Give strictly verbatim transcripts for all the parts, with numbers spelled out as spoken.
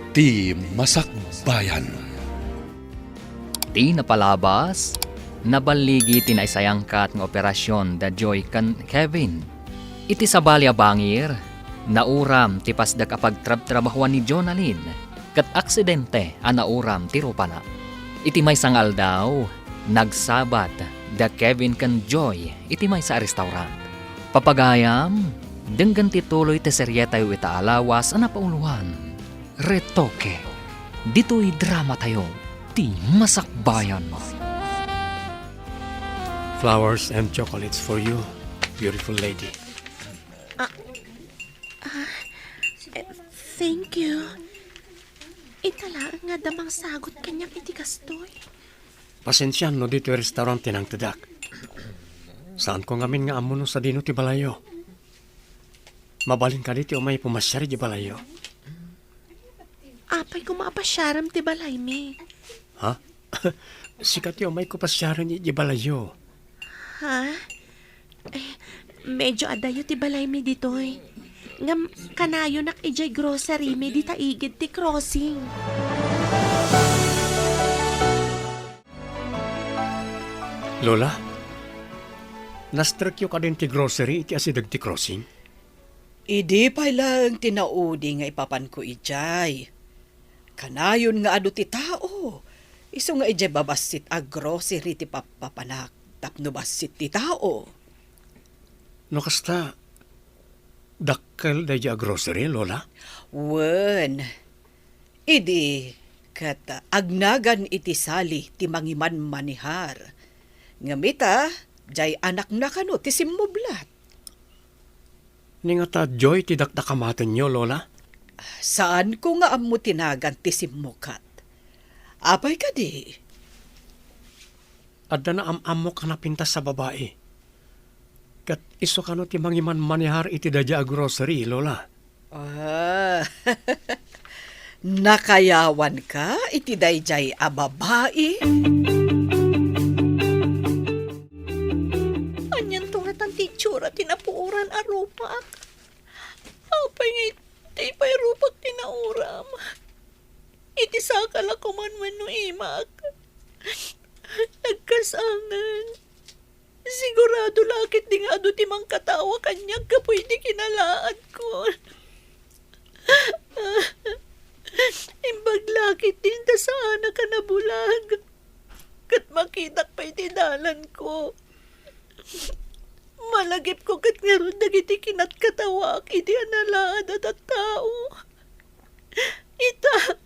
Ti Masakbayan. Ti napalabas, naballigi ti naisayangkat nga operasion da Joy ken Kevin. Iti sabali a bangir, nauram ti pasdek a pagtrabtrabahoan ni Jonalyn, ket aksidente a nauram ti rupana. Iti maysa nga aldaw, nagsabat da Kevin ken Joy iti maysa a restaurant. Papagayam, denggen ti tuloy ti serietayo ita a lawas a napauloan. Retoke. Ditoy dramatayo, Ti Masakbayan. Flowers and chocolates for you, beautiful lady. Ah, ah, eh, thank you. Ita laeng nga adda mangsagut kaniak iti kastoy. Pasensian no ditoy restaurant ti nangtedak. Saanko ngamin nga ammo no sadino ti balayyo. Mabalin kadi ti umay pumasiar iti balayyo? Apay koma a pasiarem ti balaymi? Ha? Sika ti umayko pasiaren iti balayyo. Ha? Eh, medyo adayo ti balaymi ditoy. Ngem kanayonak idiay grocerymi dita igid ti crossing. Lola, nastrekyo kadin ti grocery iti asideg ti crossing? Idi pay laeng ti naudi nga ipapanko idiay. Kanayon nga adu ti tao, isu nga idiay babassit a grocery ti pappapanak tapno bassit ti tao. No kasta, dakkel daydiay a grocery, Lola? Wen, idi ket agnagan iti sali ti mangimanmanihar. Ngem ita, diay anakna kano ti simmublat. Ni ngata Joy ti dakdakamatenyo, Lola? Saanko nga ammo ti nagan ti simmukat. Apay kadi? Adda naam-ammok a napintas a babai. Ket isu kano ti mangimanmanihar iti daydiay a grocery, Lola? Ah, nakayawanka iti daydiay a babai? Anianto ngatan ti itsura ti napuoran a rupak? Apay nga iti pay rupak ti nauram? Iti saka la koman wenno imak? Nagkasangen. Sigurado la ket di nga adu ti mangkatawa kaniak gapu iti kinalaadko. Imbag la ket din ta saanak a nabulag. Ket makitak pay ti dalanko. Malagipko ket ngarud dagiti kinatkatawaak iti analaad a tattao. Ita,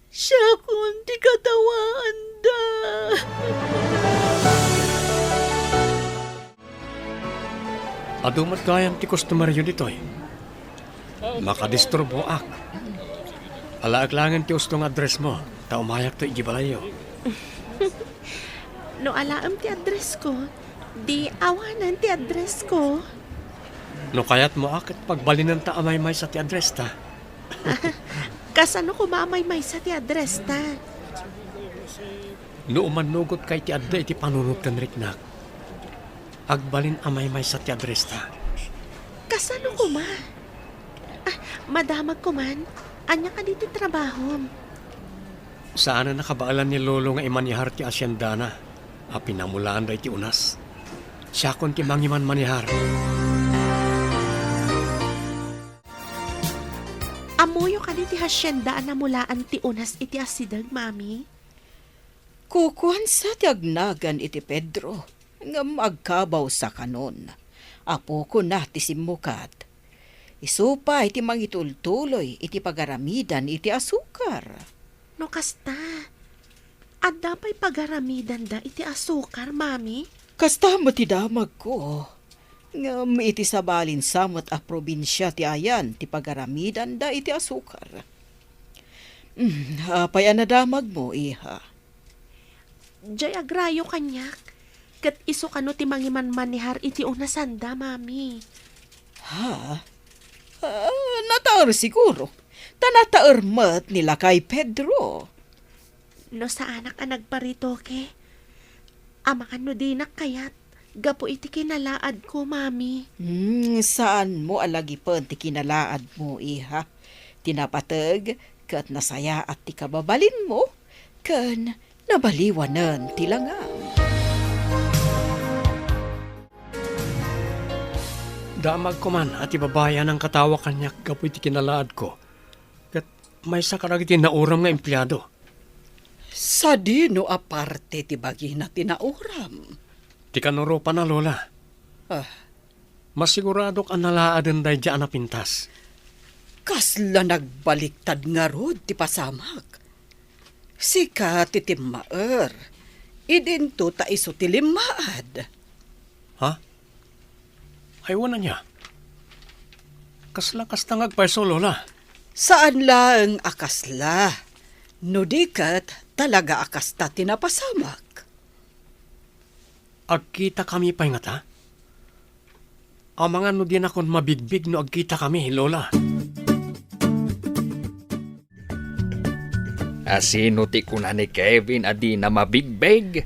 siakon ti katawaanda. Adu met gayam ti customeryo ditoy. Makadisturboak. Alaek laengen ti usto nga addressmo, ta umayakto iti balayyo. No alaem ti addressko, di awanen ti addressko. No kayatmo a ket pagbalinenta a maymaysa ti addresta. Kasano koma a maymaysa ti addresta? No umannugotka iti adda iti panunot ken riknak, agbalin a maymaysa ti addresta. Kasano koma? Ah, madamag koman. Ania kadi ti trabahom? Saanen a kabaelan ni Lolo nga imanihar ti asiendana a pinamulaanda iti unas. Siakon ti mangimanmanihar. Ammoyo kadi ti hasienda a namulaan ti unas iti asideg, Mami? Kukuansa ti agnagan iti Pedro, ngem agkabawsa kanon. Apokona ti simmukat. Isu pay ti mangitultuloy iti pagaramidan iti asukar. No kasta, adda pay pagaramidanda iti asukar, Mami? Kasta met ti damagko. Ngem iti sabalin sa met a probinsia ti ayan ti pagaramidanda iti asukar. Mm, apay a nadamagmo, iha? Diay agrayo kaniak, ket isu kano ti mangimanmanihar iti unasanda, Mami. Ha? Ah, nataer siguro. Ta nataer met ni lakay Pedro. No saanak a nagparetoke, amangan no dinak kayat gapu iti kinalaadko, Mami. Hmm, saanmo a lagipen ti kinalaadmo, iha. Ti napateg, ket nasayaat ti kababalinmo, ken nabaliwanen ti langam. Damagko man a ti babai a nangkatawa kaniak gapu iti kinalaadko, ket maysa kadagiti nauram nga empleado. Sadino a parte ti bagina ti nauram? Ti kanuropana, Lola. Ah. Masiguradok a nalaaden daydiay a napintas. Kasla nagbaliktad ngarud ti pasamak. Sika ti timmaer. Idinto ta isu ti limmaad. Ha? Ay, wen ania? Kasla kasta nga agpayso, Lola? Saan laeng a kasla. No di ket, talaga a kasta ti napasamak. Agkitakami pay ngata? Amangan no dinakon mabigbig no agkitakami, Lola. A sino ti kuna ni Kevin a dina mabigbig?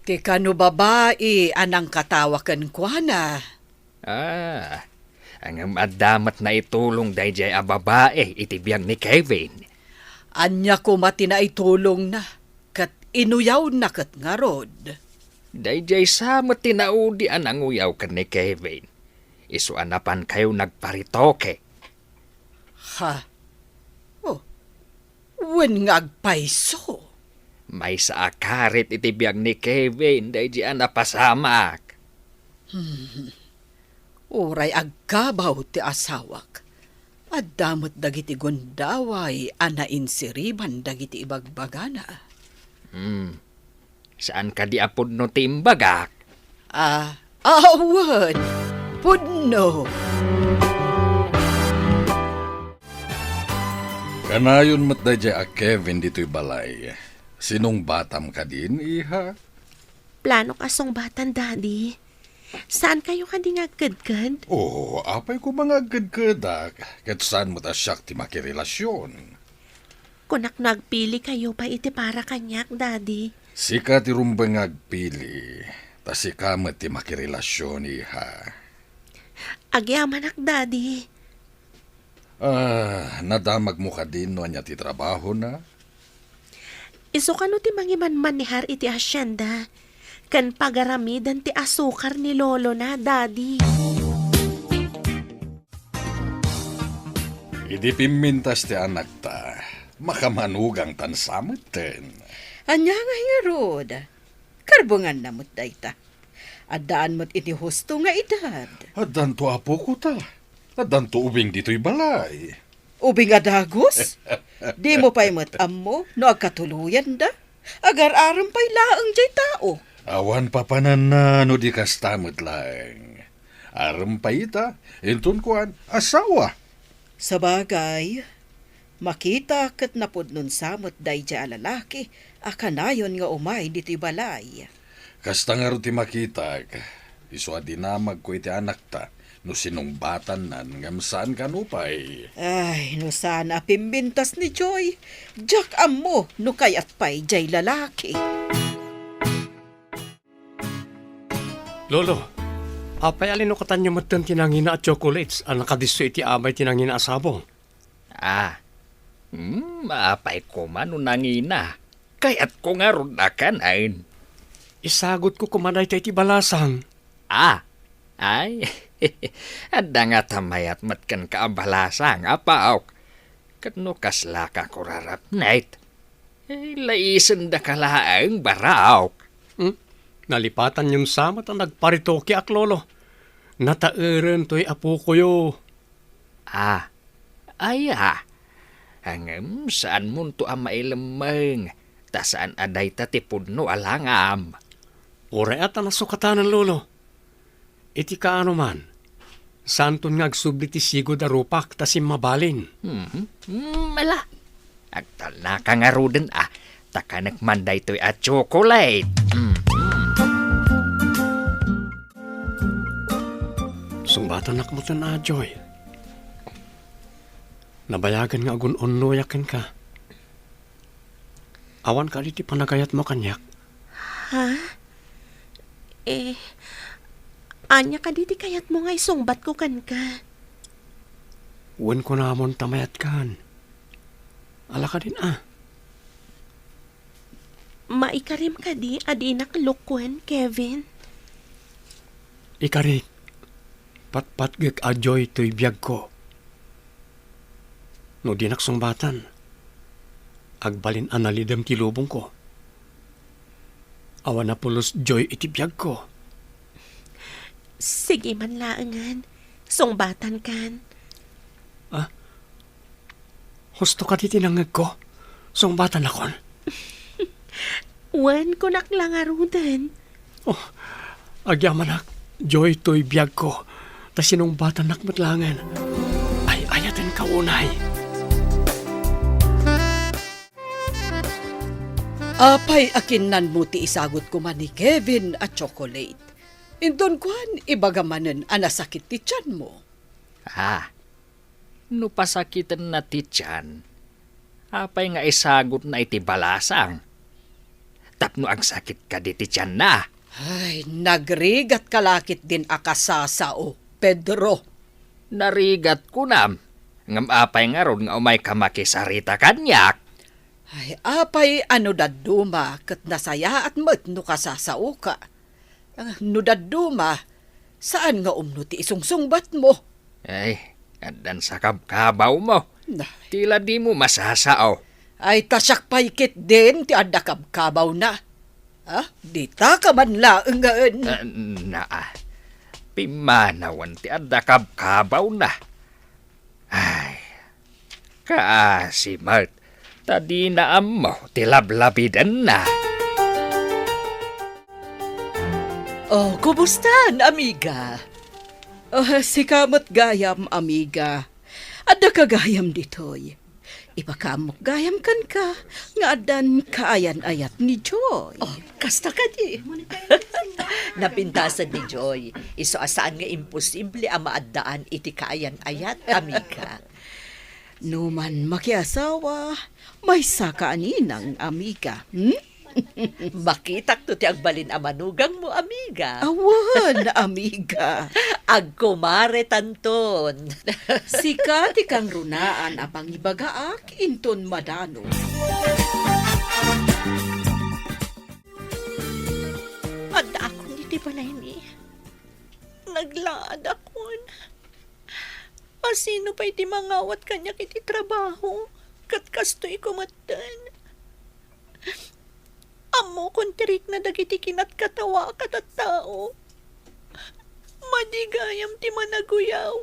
Ti kano babai a nangkatawa kenkuana. Ah, ngem adda met naitulong daydiay a babai iti biag ni Kevin. Ania koma ti naitulongna, ket inuyawna ket ngarud? Daydiay sa met ti naudi a nanguyaw ken ni Kevin. Isu a napankayo nagparitoke. Ha? Oh, wen nga agpayso. Maysa a karit iti biag ni Kevin daydiay a napasamak. Hmm. Uray agkabaw ti asawak, adda met dagiti gundaway a nainsiriban dagiti ibagbagana. Hmm. Saan kadi a pudno ti imbagak? Ah, awan. Pudno. Kanayon met daydiay a Kevin ditoy balay. Sinungbatam kadin, iha? Planok a sungbatan, Daddy. Saan kayo kadi nga agkedked? Oh, apay koma nga agkedkedak, ket saan met a siak ti makirelasion? Kunak no agpili kayo pay iti para kaniak, Daddy. Sika ti rumbeng nga agpili, ta sika met ti makirelasion, iha. Agyamanak, Daddy. Ah, nadamagmo kadin no ania ti trabahona? Isu kano ti mangimanmanehar iti hacienda, ken pagaramiden ti asukar ni lolona, Daddy. Idi pimmintas ti anakta, makamanugangtan sa metten. Ania ngay ngarud? Karbenganna met dayta. Addaan met iti husto nga edad. Addanto, apokota. Addanto ubing ditoy balay. Ubing a dagus? Dimo pay met ammo no agkatuloyanda? Agar-arem pay laeng jay tao. Awan papananna no di kasta met laeng. Arem pay ita, inton kuan, asawa. Sabagay, makita ket napudnon sa met daydiay a lalaki a kanayon nga umay ditoy balay. Kasta ngarud ti makitak, isu a dinamagko iti anakta no sinungbatannan ngem saan kano pay. Ay, no saan a pimmintas ni Joy, diak ammo no kayat pay jay lalaki. Lolo, apay a linukatanyo metten ti nangina a chocolates a nakadisso iti amay ti nangina a sabong? Ah, hmm, apay koma no nangina? Kayatko ngarud a kanen. Isagutko koma dayta iti balasang. Ah, ay, adda ngata mayat met kenka a balasang, apaok. Ket no kaslaka kurarapnek, eh, laisendaka laeng, baraok. Hmm? Nalipatanyon sa met a nagparitokeak, Lolo. Nataeren toy apokoyo. Ah, aya. Ngem saanmonto a mailemmeng, ta saan a dayta ti pudno a langam. Uray a ta nasukatanan, Lolo. Iti kaano man, saanton nga agsubli ti sigud a rupak ta simmabalin. Mhm. Mm, ala. Agtalnaka ngaruden a, ta kanek man daytoy a chocolate. Mm. Sungbatanak metten a, Joy. Nabayagen nga agun-unnoyak kenka. Awan kadi ti panagayatmo kaniak? Ha? Eh, ania kadi ti kayatmo nga isungbatko kenka? Wen kunamon ta mayatkan. Ala kadin a. Maikarim kadi a dinak lukuen, Kevin? Ikarik, patpatgek a joy toy biagko. No dinak sungbatan, agbalin a nalidem ti lubongko. Awan a pulos joy iti biagko. Sige man laengen, sungbatankan. Ah? Husto kadi ti nangngegko? Sungbatanakon? Wen, kunak la ngaruden. Oh, agyamanak, joy toy biagko, ta sinungbatannak met laengen. Ay, ayatenka unay. Apay a kinnanmo ti isagut koma ni Kevin a tsokolate? Inton kuan, ibaga manen a nasakit ti tianmo. Ah, no pasakitenna ti tian, apay nga isagutna iti balasang? Tapno agsakit kadi ti tianna? Ay, nagrigat ka la ketdin a kasasao, Pedro. Narigat kunam, ngem apay ngarud nga umayka makisarita kaniak? Ay, apay a no dadduma ket nasayaat met no kasasaoka? Ah, no dadduma, saan nga umno ti isungsungbatmo? Ay, addan sakabkabawmo. Nay. Ti la dimo masasao. Ay, ta siak pay ketdin ti adda kabkabawna. Ah, dita ka man laengen. Ah, naa. Pimmanawen ti adda kabkabawna. Ay, kaasi met, ta dina ammo ti lablabidenna. Oh, kumusta, amiga? Oh, sika met gayam, amiga. Adda ka gayam ditoy. Ipakaammok gayam kenka nga addan kaayan-ayat ni Joy. Oh, kasta kadi. Napintasen ni Joy. Isu a saan nga imposible a maaddaan iti kaayan-ayat, amiga. No man makiasawa, maysa ka a ninang, amiga. Hmm? Makitak to ti agbalin a manugangmo, amiga. Awan, amiga. Agkumaretanton. Sika ti kangrunaan a pangibagaak inton madano. Addaakon iti balaymi. Naglaadakon. Asino pay ti mangawat kaniak iti trabaho? Ket kastoy kumetten. Ammokon ti rikna dagiti kinatkatawaak a tattao. Madi gayam ti managuyaw,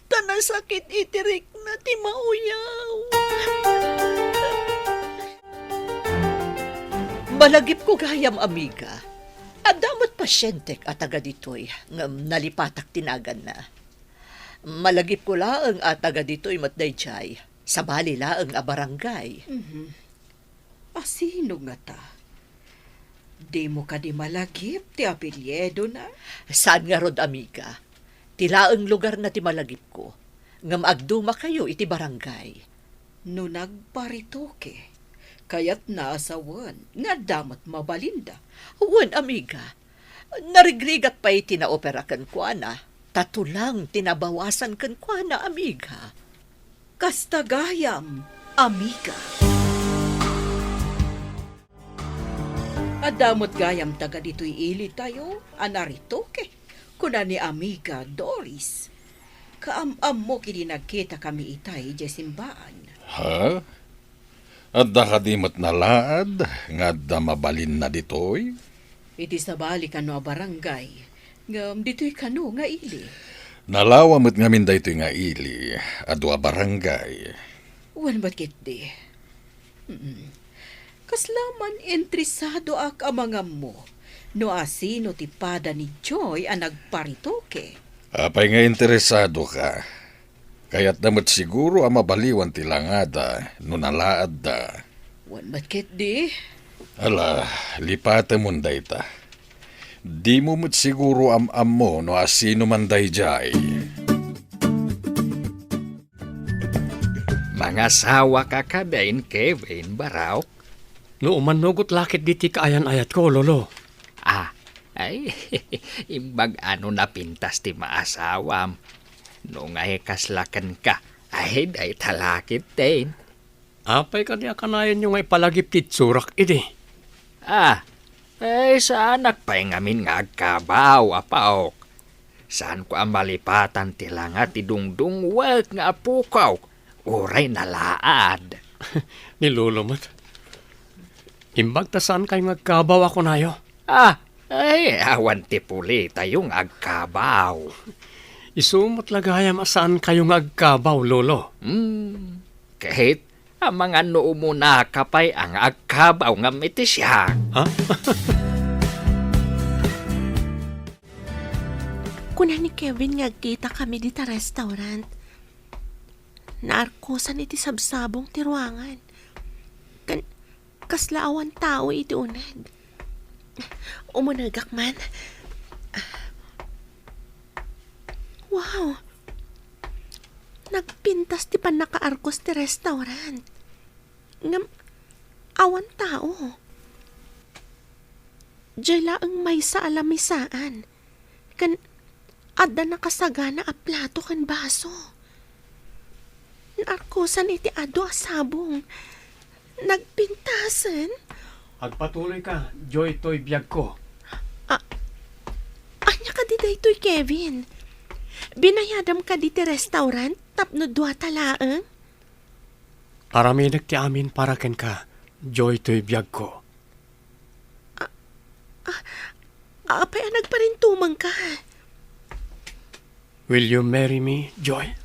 ta nasakit iti rikna ti mauyaw. Malagipko gayam, amiga. Adda met pasientek a taga ditoy, ngem nalipatak ti naganna. Malagipko laeng a taga ditoy met daydiay, sabali laeng a barangay. Mhm. Asino ngata? Dimo kadi malagip ti apelyidona? Saan ngarud, amiga. Ti laeng lugarna ti malagipko, ngem agdumakayo iti barangay. No nagparitoke, kayatna a sawen nga adda met mabalinda. Wen, amiga. Narigrigat pay ti naopera kenkuana, ta tulang ti nabawasan kenkuana, amiga. Kasta gayam, amiga. Adda met gayam taga ditoy ilitayo a naritoke, kuna ni amiga Doris. Kaam-ammok idi nagkitakami itay idiay simbaan. Ha? Adda kadi met nalaad nga adda mabalinna ditoy? Iti sabali kano a barangay, ngem ditoy kano nga ili. Nalawa met ngamin daytoy nga ili, adu a barangay. Wen met ketdi. Mm. Kasla man interesadoak a mangammo no asino ti pada ni Joy a nagparitoke. Apay nga interesadoka? Kayatna met siguro a mabaliwan ti langada no nalaadda. Wen met ketdi. Ala, lipatemon dayta. Dimo met siguro am-ammo no asino man daydiay. Mangasawaka kadin, Kevin, Baraok? No umanugot la ketdi ti kaayan-ayatko, Lolo. Ah, ay, imbag a no napintas ti maasawam. No ngay kasla kenka, ay, dayta la ketdin. Apay kadi a kanayonyo nga ipalagip ti itsurak idi? Ah, eh, saanak pay ngamin nga agkabaw, apaok. Saanko a malipatan ti langa ti dungdungwek nga apokok, uray nalaad. Ni Lolo met. Imbag ta saankayo nga agkabaw a kunayo. Ah, ay, awan ti pulitayo nga agkabaw. Isu met la gayam a saankayo nga agkabaw, Lolo. Hmm, ket amangan no umunaka pay a nga agkabaw ngem iti siak. Ha? Kuna ni Kevin nga agkita kami dita restaurant. Naarkosan iti sabsabong ti ruangan. Ken kasla awan tao iti uneg. Umunegak man. Wow! Nagpintas ti pannakaarkos ti restaurant. Ngem awan tao. Diay laeng maysa a lamisaan. Ken adda nakasagana a plato ken baso. Naarkosan iti adu a sabong. Nagpintasen. Agpatuloyka, Joy toy biagko. A-, ania kadi daytoy, Kevin? Binayadam kadi ti restaurant tapno dua ta laeng? Aramidek ti amin para kenka, Joy toy biagko. A-, a-, apay a nagparintumengka? Will you marry me, Joy?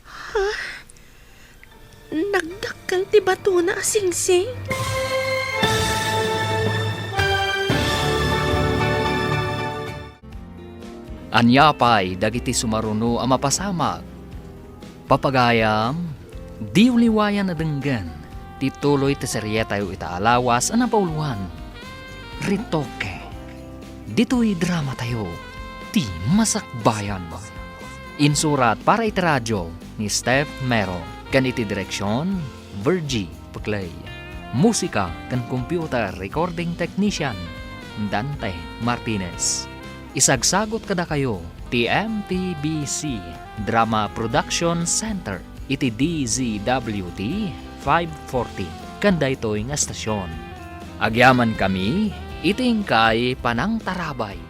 Ha? Nagdakkel ti batona a singsing? Ania pay dagiti sumaruno a mapasamak? Papagayam, diyo liwayan a denggen ti tuloy ti serietayo ita a lawas a napauluan, Retoque. Ditoy dramatayo, ti Masakbayan. Insurat para iti radio ni Steph Mero, ken iti direksion, Virgie Peclay. Musika ken computer recording technician, Dante Martinez. Isagsagut kadakayo ti M T B C Drama Production Center iti D Z W T five forty ken daytoy nga estasion. Agyamankami iti inkay panangtarabay.